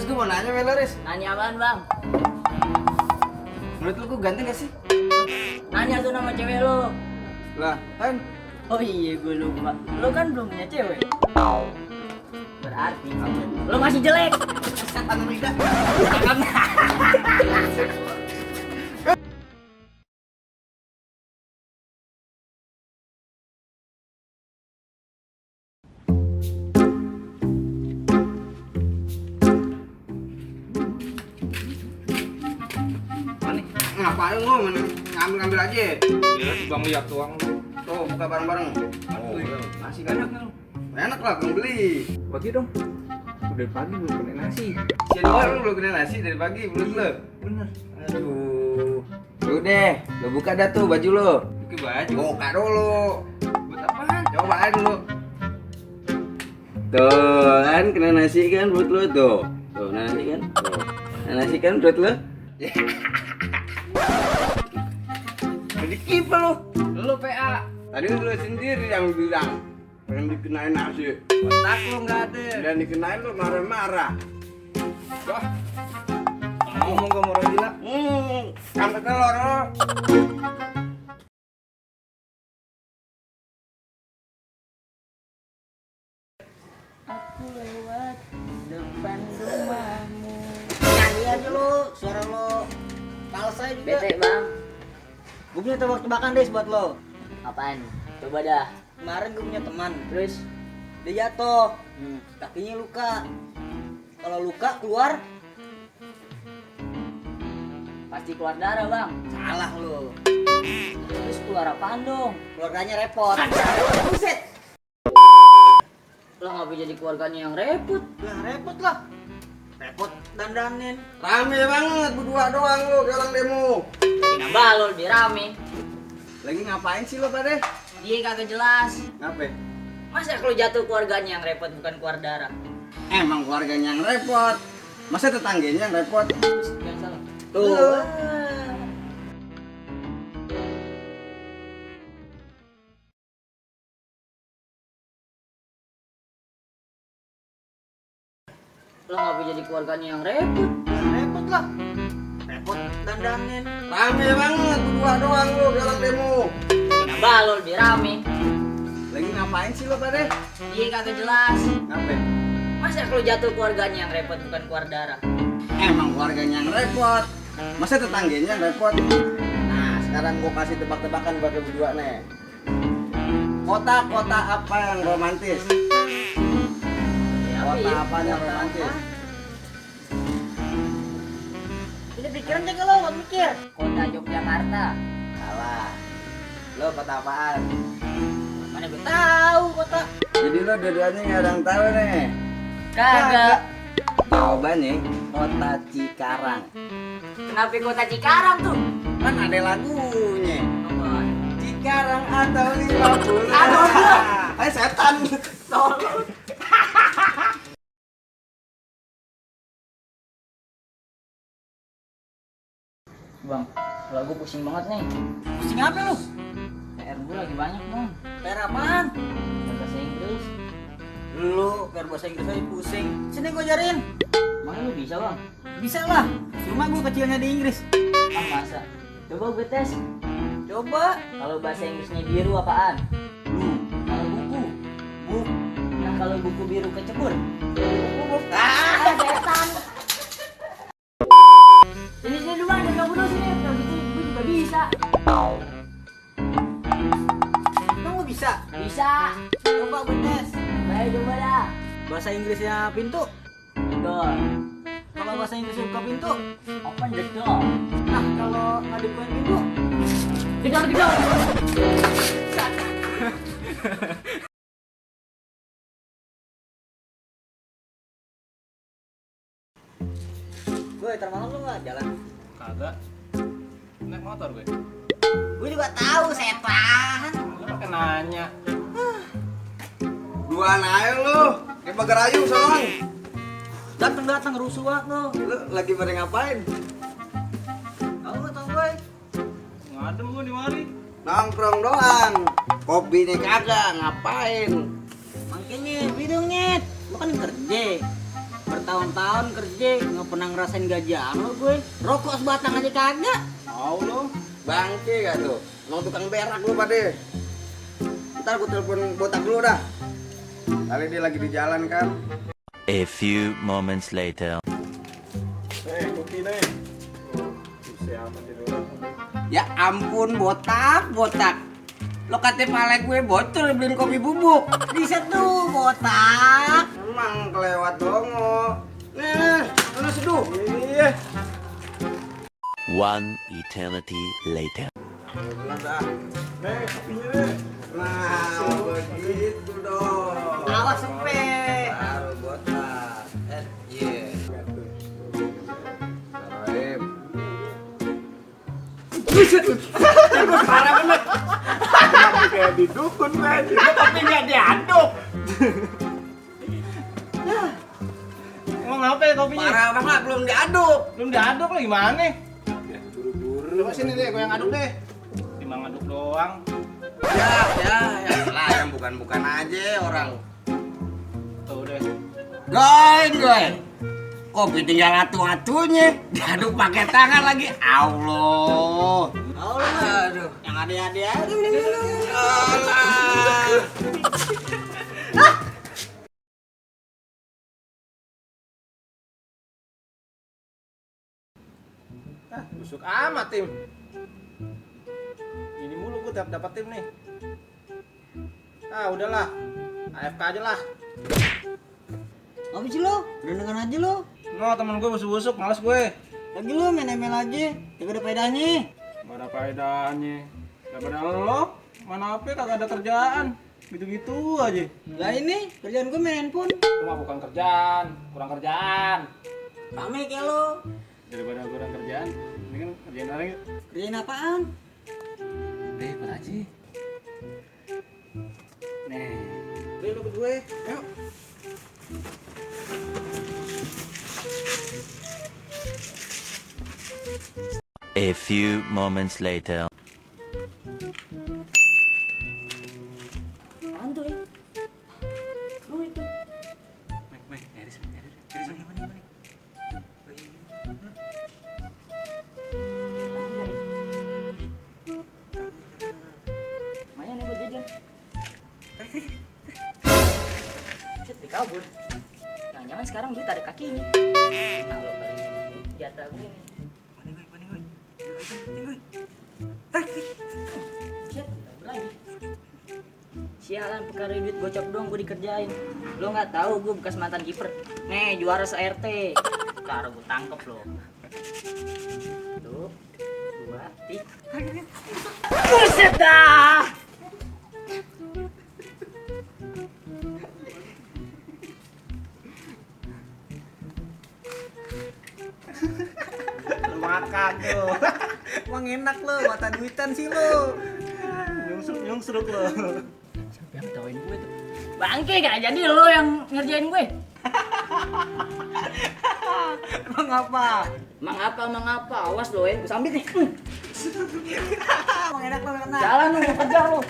gue mau nanya sama lo, Riz. Nanya apaan, Bang? Menurut lo gue ganteng gak sih? Nanya tuh nama cewek lo. Lah, kan? Oh iya, gue lupa. Lo kan belum punya cewek. Berarti lo masih jelek. Setan Rida. Ngapain lo? Ngambil aja. Ya, Bang lihat doang lu. Tuh, buka bareng-bareng. Oh, iya. Nasi kan enak. Enak lah, belum beli. Bagi dong. Udah pagi belum kena nasi. Si luar lu belum kena nasi dari pagi, belum lo? Bener. Aduh. Udah, lo buka dah tuh baju lo. Buka baju. Buka dulu. Buat apaan? Coba aja dulu. Tuh kan kena nasi kan perut lo tuh. Tuh nasi kan. Tuh. Kena nasi kan perut lo. Jadi kipa lo. Lu PA. Tadi lo sendiri yang bilang pengen dikenain nasi. Otak lu enggak ada. Dan dikenain lo marah-marah. Wah. Ngomong ke Mora gila. Sampai telur lo. Aku lewat depan rumahmu. Nyanyi aja lo, suara lo. Kalau saya juga. Bete, Bang. Gue punya tebak-tebakan deh buat lo. Apaan? Coba dah. Kemarin gue punya teman. Terus Dia jatuh. Kakinya luka. Kalau luka keluar. pasti keluar darah, Bang. Salah lo. Terus keluar apaan dong? Keluarganya repot. Buset. Lo nggak bisa jadi keluarganya yang repot. Lah repot lah. Repot dandanin. Rame banget berdua doang lo kayak orang demo. Nambah lo lebih rame. Lagi ngapain sih lo pada? Dia kagak jelas. Ngapain? Masa kalau jatuh keluarganya yang repot bukan keluar darah? Emang keluarganya yang repot. Masa tetangganya yang repot? Jangan salah. Tuh. Lo nggak bisa jadi keluarganya yang repot. Lah repot lah. Repot dandanin. Rame banget berdua doang lo kayak orang demo. Nambah lo lebih rame. Lagi ngapain sih lo pada? Dia kagak jelas. Ngapain? Masa kalau jatuh keluarganya yang repot bukan keluar darah? Emang keluarganya yang repot. Masa tetangganya yang repot? Nah, sekarang gua kasih tebak-tebakan buat lo berdua nih. Kota-kota apa yang romantis? Kota apa yang romantis? Ini pikiran jaga lo, nggak mikir. Kota Yogyakarta. Salah. Lo kota apaan? Mana gue tahu kota. Jadi lo dua-duanya nggak ada yang tahu nih. Kagak. Jawabannya kota Cikarang. Kenapa kota Cikarang tuh? Kan ada lagunya. Apaan? Cikarang atau 50. Aduh, Hai setan. Tolong. Bang, lagu pusing banget nih. Pusing apa lu? PR gue lagi banyak, Bang. Per apaan? Bahasa Inggris. Lu per bahasa Inggris aja pusing. Sini gua ajarin. Emangnya lu bisa, Bang? Bisa lah. Cuma gua kecilnya di Inggris. Ah, masa? Coba gue tes. Coba. Kalau bahasa Inggrisnya biru apaan? Lu. Kalau buku. Buk. Nah, kalau buku biru kecebur. Ah. Setan. Sini dulu, Bang. Jangan dulu sini. Kalau gitu gue juga bisa. Emang gua bisa? Bisa. Coba gua tes. Baik, coba dah. Bahasa Inggrisnya pintu. Betul. Kalau bahasa Inggrisnya buka pintu. Open the door. Nah, kalau nggak dibukain pintu. Gedor. Gue ntar malam lu nggak jalan? Kagak. Naik motor gue. Gue juga tahu setan. Lu pakai nanya. Dua aja lu. Kayak bagarayu soalnya. Datang rusuh banget lu. Lu lagi pada ngapain? Tahu nggak tahu gue? Ngadem gue di mari. Nongkrong doang. Kopinya kagak ngapain? Makanya bidung nyet. Lu kan kerja. bertahun-tahun kerja nggak pernah ngerasain gajian lo gue. Rokok sebatang aja kagak. Tahu lo. Bangke gak tuh? Emang tukang berak lu pade. Ntar gue telepon botak dulu dah. Kali dia lagi di jalan kan. A few moments later. Kopi nih. Bisa amat tidur. Ya ampun botak. Lo kata pala gue bocor beliin kopi bubuk. Bisa tuh botak. Emang kelewat dongo. Nih, mana seduh? Iya. One eternity later. Dah. Nih, kopinya nih. Nah, begitu dong. Awas sepe. Baru botak. Iya. Salim. Parah bener. Kayak di dukun men. Tapi nggak diaduk. Emang apa ya kopinya? Parah banget belum diaduk. Belum diaduk lah gimana? Buru-buru. Coba sini deh, gue yang aduk deh. Timbang aduk doang. Ya lah yang bukan aja orang. Tuh deh. Goy. Kopi tinggal atu-atunya. Diaduk pakai tangan lagi. Allah. Aduh. Yang ada-ada aja. Allah. Busuk amat tim. Ini mulu gue dapat tim nih. Udahlah. AFK aja lah. Apa sih lo? Dendengan aja lo. No, temen gue busuk-busuk, males gue. Lagi lo main ML aja. Gak ada faedahnya. Gak ada faedahnya. Daripada lo, mana apa kagak ada kerjaan. Gitu-gitu aja. Lah ini kerjaan gue main handphone. Itu mah bukan kerjaan, kurang kerjaan. Rame kayak lo. Daripada kurang kerjaan, ini kan kerjaan orang yuk. Kerjain apaan? Deh, ikut aja. Nih, deh lu ikut gue. Ayo. A few moments later. Apaan tuh Lo itu. Lumayan nih buat jajan. Shit, dikabur. Jangan-jangan sekarang duit ada kakinya. Kalau jatah gue nih. Shit, kabur lagi. Sialan perkara duit gocap dong gue dikerjain. Lo nggak tahu gue bekas mantan kiper. Nih juara se-RT. Sekarang gue tangkep lo. Tuh, 2, 3. Buset dah. Lu makan tuh. Emang enak lo, mata duitan sih lo. Nyungsruk lo. Siapa yang tawain gue tuh? Bangke gak jadi lo yang ngerjain gue. Emang apa? Emang apa? Awas lo ya, gue sambit nih. Emang enak lo enak. Jalan lo, kejar lo.